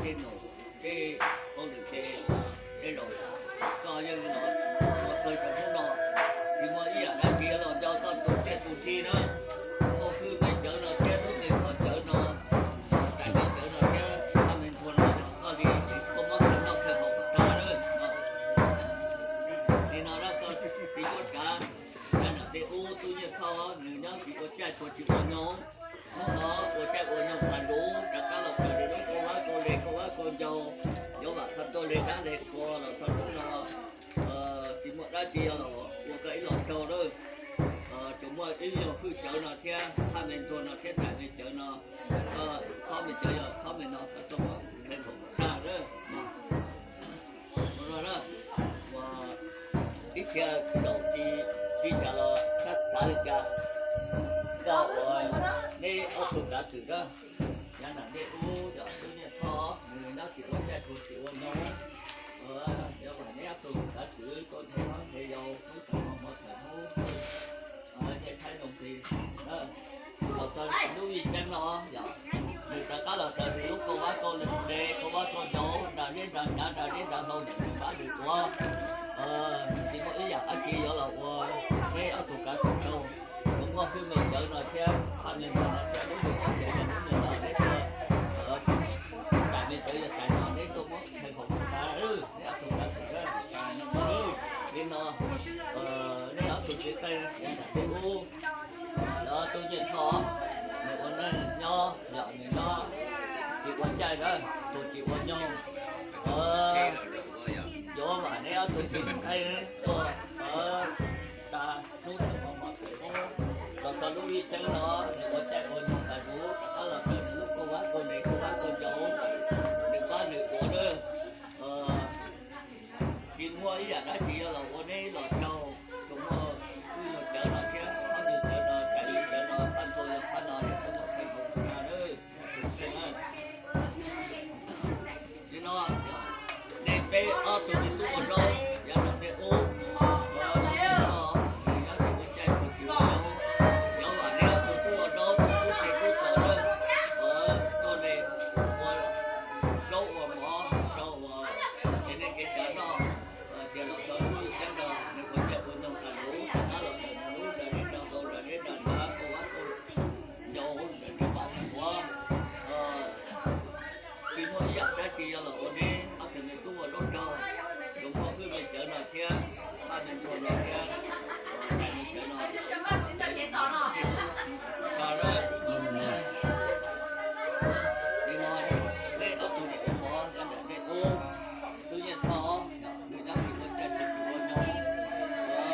tej num, tej hauj lwm ces tej zaum koj yeej los ua tau cov hnub no, tsis muaj ib yam dab tsi los nco koj tus txiaj tus ntsig na. Koj hwj me cawv no thiab lub me qhov cawv no, tais me cawv no thiab phaj me ntxhua no yog koj li, koj muab khaws noj khaws haus kom tag na. Li no na koj txiv Cuab Kav, nram tej ub tub Nyiaj Thoj nws nyob tsis ua caij tsis ua nyoog, hnub no ua caij ua nyoog tas lub rov qab los raws li lub koj vab koj le koj vab koj ncaug, yuav vam txog tuaj le dab le qhua los txog hnub no tsis muaj dab tsi los ua koj ib los raug lawm. Tsuas muaj ib nyuag hwj cawv no thiab phaj me ntxhua no thiab tais me cawv no, koj khob me cawv yog khob me no koj tuaj muab khaws haus kom tag na. Ua no na, uas ib txhia zaum tsis tsis cas los xav li cas, koj uas neb ob tug kav xwm na, yav nram nej ub yog tub Nyiaj Thoj nws nyob tsis ua caij tsis ua nyoog, yog neb ob tug kav xwm tuaj nrhiav noj nrhiav yau hnub thaum hmo thaum hnub, nce thaib zoo tis los txog lub vij ceeb no yog nws rov qab los raws li lub koj vab koj le koj vab koj ncaug nram zeb nram nyav nram zeb nram ntaus nws pab nws tuav, tsis muaj ib yam dab tsi yuav los ua neb ob tug kav xwm raug. Tsuas muaj hwj me cawv no thiab phaj me ntxhua no thiab lub me cawv ces yog lub me no neb tuaj, tais me cawv yog tais no neb tuaj muab khaws haus tas neb ob tug kav xwm. Li no, neb ob tug txiv tsev yav nram tej ub, yog tub Nyiaj Thoj, nws ua neej nyob yog nws nyob tsis ua caij na, tus tsis ua nyoog, yuav vam neb ob tug txiv tsev tuaj tas hnub thaum hmo thaum hnub los txog lub vij ceeb no, nws ua caij ua nyoog tas hnub rov qab los raws nws lub koj vab koj le koj vab koj ncaug, nws pab nws tuav na. Tsis muaj ib yam dab tsi yuav los ua neb los raug, tsuas muaj hwj yug cawv no thiab phaj yug cawv no, tais yug cawv no, phaj ntxhua yog phaj no, neb tuaj muab khaws haus tas na. Li no, nej peb ob tug me tub ua zaub yav nram tej ub, nyob tsis ua caij tsis ua nyoog, yuav vam neb ob tug tub ua zaub tub tes tub taw na, tuaj le ua zaub ua mov rau uas kev neej kev tsav noj, tias los txog lub vij ceeb no nws ua caij ua nyoog tas lub rov qab los raws nws lub nram zeb nram ntaus nram zeb nram ntav koj vab koj ncaug nram nraug pab nraug tuav. Tsis muaj ib yam dab tsi yuav los ua neb ob tug me tub ua zaub raug, tsuas muaj hwj me cawv no thiab phaj me ntxhua no thiab tais me cawv no. Li no, neb ob tug niam ua mov yav nram nej ub, tub Nyiaj Thoj, nws nyob tsis ua caij tsis ua nyoog,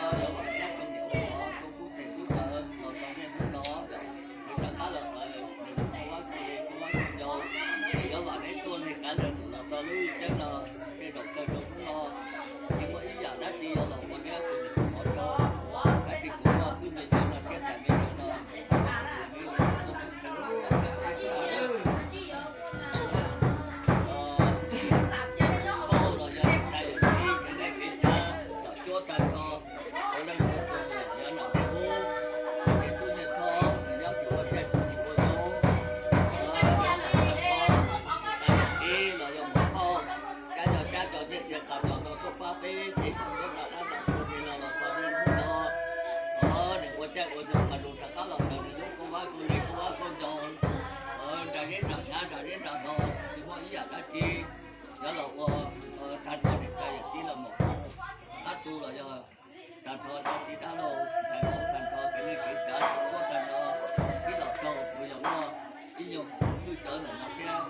yuav vam neb ob tug niam ua mov kub kub tes kub taw los txog niaj hnub no, nws rov qab los raws nws lub koj vab koj le koj vab koj ncaug, yuav vam neb tuaj nqis qab ntawm nws los txog lub vij ceeb no, tej zaum kawg rau hnub no, tsis muaj ib yam dab tsi yuav los ua neb ob tug niam ua mov raug, dab tsi kuv muaj hwj me cawv no thiab tais me cawv no. Pauj los yog tais yawm txiv kev neej kev tsav tsom cuab tag nrho, ua leej ua tus yav nram ub, ces tub Nyiaj Thoj nws nyob tsis ua caij tsis ua nyoog, tais yawm txiv los yog muam phauj, cab cov cab cov nyiaj txiag qas cov no tuaj pab peb kev tsom cuab nram dab nram qhua li no los txog niaj hnub no. Nws ua caij ua nyoog mas lus rov qab los raws nws lub koj vab koj le koj vab koj ncaug, nram zeb nram nyav nram zeb nram ntaus, tsis muaj ib yam dab tsi yuav los ua tag nrho niam tais yawm txiv los muam phauj, qab tu los yog tag nrho cov txiv dab laug ntxhais hmoob, tag nrho kev neej kev tsav tsom cuab tag nrho, ib los raug kuv yog muaj ib nyuag hwj cawv ntawm no thiab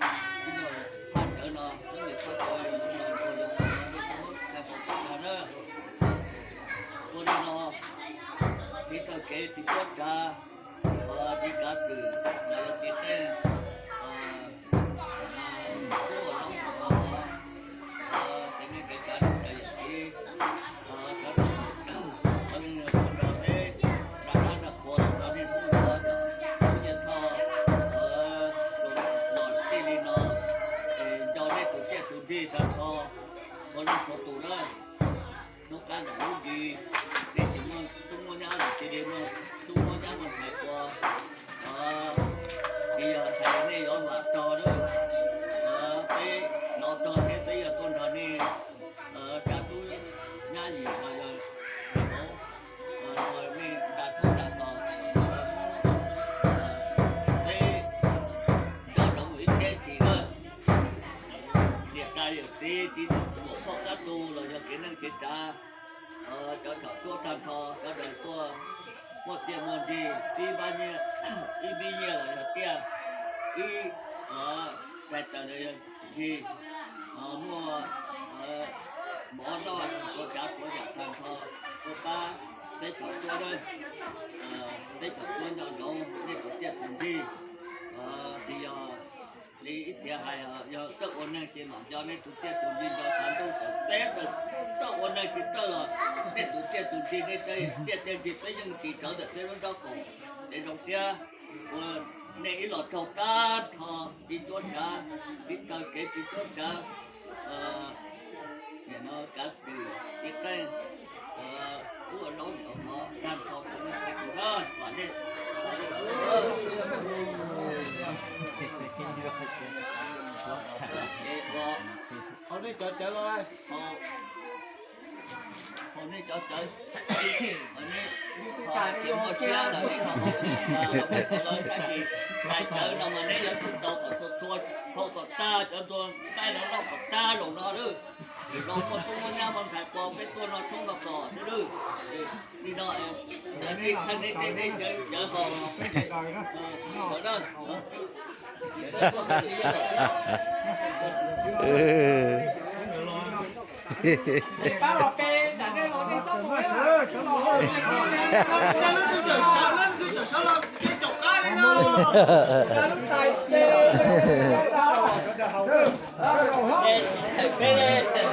ib nyuag phaj cawv no, ib nyuag phaj cawv no, ib nyuag ntxhua yog no, nej tau muab tag nrho tag na. Ua li no, txiv taw kev txiv cuab kav, txiv kav twm los yog txiv qeej, tub ua zaub ua mov, kev neej kev tsav rau yawm txiv, cov neeg nrog peb nram dab nram qhua los txog niaj hnub no, tub Nyiaj Thoj los txij li no, nco nej tus txiaj tus ntsig tag nrho, ua neej txhua tus na. Hnub qab nram lub ntsis, nej tsis muaj tub muaj nyab los cia li muaj tub muaj nyab muaj ntxhais ua, tsis yog hais nej yuav vam txog lawm, peb Tib tug muam phauj qab tu los yog kev neej kev tsav, cov tshawm tuab tag nrho sawv daws tuaj muaj tiaj muaj nrig, tib npab nyiaj, ib npib nyiaj los yog tiaj, ib daim taws los yog nrig, muaj mov noj ua tsav txhua yam tag nrho tuaj pab teb chaws tuab nawb. Teb chaws tuab nco ntsoov nej tus tiaj tus nrig, tsis yog li ib txhia hais, yog txawj ua neeg ces mam nco nej tus tiaj tus nrig nco tsav ntuj teb. Txawj ua neeg tsis txawj los nej tus tiaj tus nrig, nej tej tiaj tej nrig peb yeej ris rawv ntawm peb lub nraub qaum. Es zoo siab ua nej ib los raug tag nrho, tsis cuab tsav, tsis taw kev tsis cuab tsav, nim no kav twm tsis qeej, ua zaub ntxuav mov tag nrho tus neeg tus na, vam nej. Haus nej cov cawv los, haus nej cov cawv, haus nej, tsis muaj siab lawm, haus lawv tab sis tais cawv no mas neb yuav tsum tau kom txhua txhua, haus kom tag, cov ntuag nqaij no noj kom tag zaum no lawm. Lwm zaus muaj tub muaj nyab muaj ntxhais pom peb tuaj noj tshoob noj kos xwb lawm. Li no, nej qhia nej tej cawv haus. Pab los pe nram nej los nej txhob mus, leej twg tseem sawv, leej twg tseem sawv los ces caum qab li no. Peb